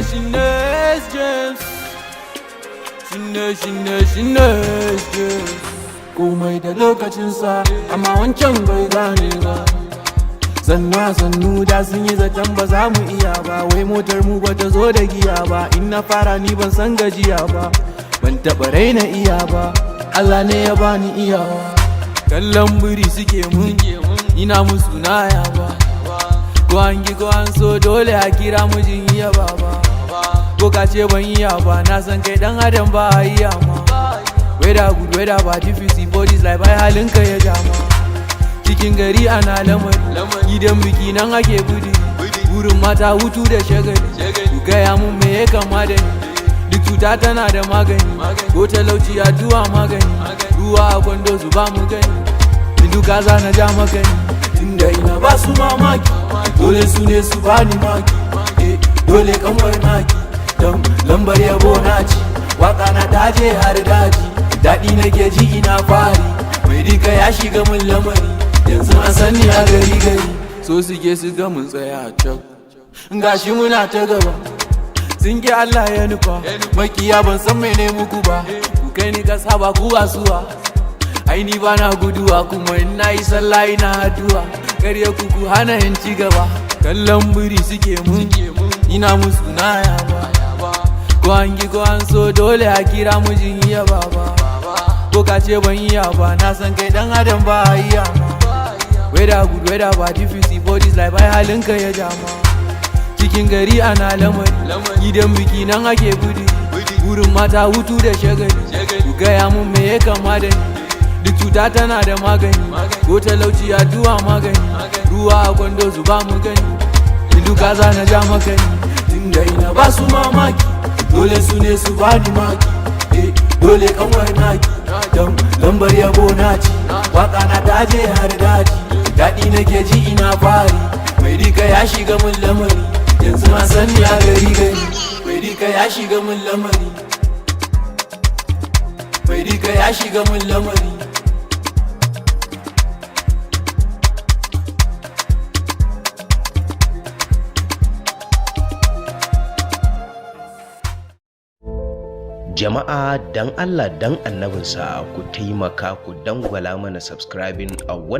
Shine James. Shine, shine, shine James. Komai da lokacinsa, amma wancan bai gane ba. Sannu a sannu da sun yi zaton ba za mu iya ba. Wai motar mu ba ta zo da giya ba. In na fara, ni ban san gajiya ba. Ban taɓa raina iya ba. Allah ne ya bani iyawa. Kallon biri suke mun, ina musu naya ba. Ko an ki ko an so, dole a kira mijin iya baba. Ko ka ce ban iya ba, na san kai dan adam ba a iya ma. Whether good, whether bad, if you see for this life, ai halinka ya jama. Cikin gari ana lamari, gidan biki nan ake gudu. Burin mata hutu da shagali. Ku gaya mun me ya kama da ni. Duk cuta tana da magani, ko talauci addu'a magani. Ruwa a kwando, su ba mu gani. Ni duka za na ja magani. Tunda ina ba su mamaki, dole su ne su bani maki. Eh, dole kanwar naki, don lambar yabo na ci. Waka na daje har daji, daɗi nake ji ina fari. Mai dika ya shiga mun lamari, yanzu an san ni a gari gari. So suke su ga mun tsaya a can, gashi muna ta gaba. Sun ki, Allah ya nufa. Makiya, ban san mene muku ba. Ku kai ni kasa ba ku wasuwa. Ai ni bana guduwa, kuma in na yi sallah ina addu'a. Karya ku ku hana in ci gaba. Kallon biri suke mun, ina musu naya ba. Ko an ki ko an so, dole a kira mijin iya baba. Ko ka ce ban iya ba, na san kai dan adam ba a iya ma. Whether good, whether bad, if you see for this life, ai halinka ya jama. Cikin gari ana lamari, gidan biki nan ake gudu. Burin mata hutu da shagali. Ku gaya mun me ya kama da ni. Duk cuta tana da magani, ko talauci addu'a magani. Ruwa a kwando, su ba mu gani. Ni duka za na ja magani. Tunda ina ba su mamaki, dole su ne su bani maki. Eh, dole kanwar naki, don lambar yabo na ci. Waka na daje har daji, daɗi nake ji ina fari. Mai dika ya shiga mun lamari, yanzu an san ni a gari gari. Mai dika ya shiga mun lamari. Mai dika ya shiga mun lamari. Jama'a, dan Allah dan annabinsa, ku taimaka ku dangwala mana subscribing a wannan